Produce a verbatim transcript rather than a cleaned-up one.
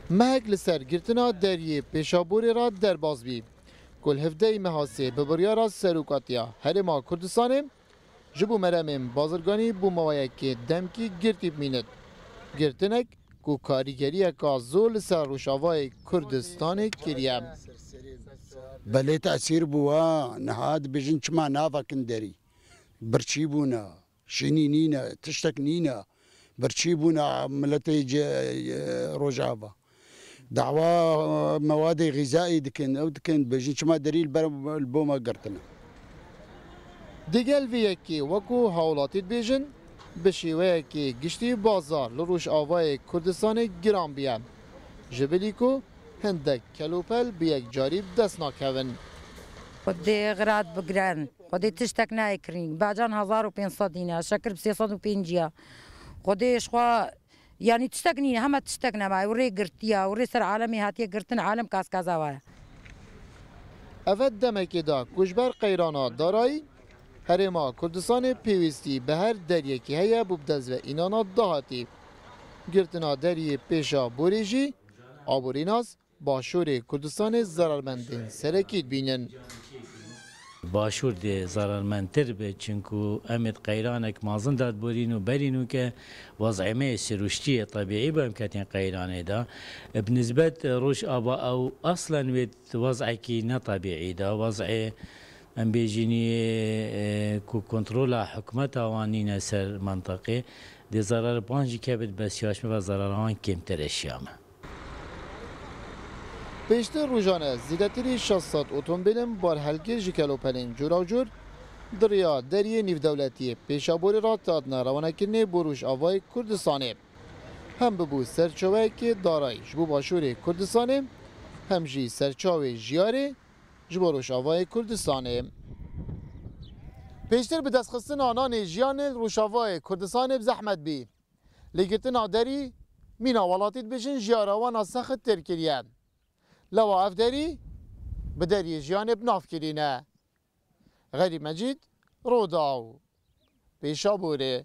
Mehek li ser girtina deriyê Pêşaborê re derbas bî, ku li hevdehê meha sê bi biryara Serokatiya Herêma Kurdistanê ji bo meremên bazirganî bo maweyekê demkî girtî bimînit. Girtinek ku karîgeriyeka zor li ser Rojavayê Kurdistanê kiriye. Belê tesîr bû ha, niha dibêjin çima navakin derî. Birçî bûne, şînî nîne, tiştek nîne. Birçî bûne miletê ce-, Rojava. Dawa, e, mewadê xîzayî dikin, ew dikin, dibêjin çima derî li ber, li bo me girtine. Digel vê yekê wekû hawlatî dibêjin, bi şêweyekê giştî bazar li Rojavayê Kurdistanê giran bûye. Ji bilî ku hindek kelopel bi yekcarî bi dest nakevin. Xwedê xirat bigirin. Xwedê tiştek nayê kirîn. Bacan hezar û pênc sed dîne, şekir bi sê sed û pêncî ya. Xwedê ji xwe, yanî tiştek nîne, hema tiştek nema. Ew rê girtiye, ew rê ser alemê hatiye girtin, alem kaskaza wa ye. Eve demekê da ku ji ber qeyrana darayî, Herêma Kurdistanê pêwîstî bi her deriyekî heye bo bi dest ve înana dahatî. Girtina deriyê Pêşaborê jî aborînas Başûrê Kurdistanê zerarmendên serekî dibînin. Başûr dê zerarmendtir be, çinku em ê di qeyranek mezin de diborîn û berî nûke wez'ê me yê siruştî yê tebîî bû, em ketîn qeyranê de. Bi nisbet Rojava ew aslen wê di wez'ekî ne tebîî de, wez'ê em bêjînî, e, ku kontrola hikûmeta wan nîne ser menteqê, dê zerar wan jî kevit, bes ya ji me ve zerara wan kêmtir e ji ya me. Pêştir rojane zêdetirî şeş sed otomobîlên barhelgir ji kelopelên cûrawcûr di riya deriyê nîvdewletiyê Pêşaborê re hatine rewanekirinê bo Rojavayê Kurdistanê. Hem bibû serçaweyekê darayî ji bo Başûrê Kurdistanê, hem jî serçawê jiyarê ji bo Rojavayê Kurdistanê. Pêştir bi destxistina nanê jiyanê li Rojavayê Kurdistanê bi zehmet bî. Lê girtina derî mîna welatî dibêjin jiyara wan a sexittir kiriye. Lewa ev derî bi deriyê jiyanê bi nav kirîne. Xerîb Mecîd, Rodaw, Pêşaborê.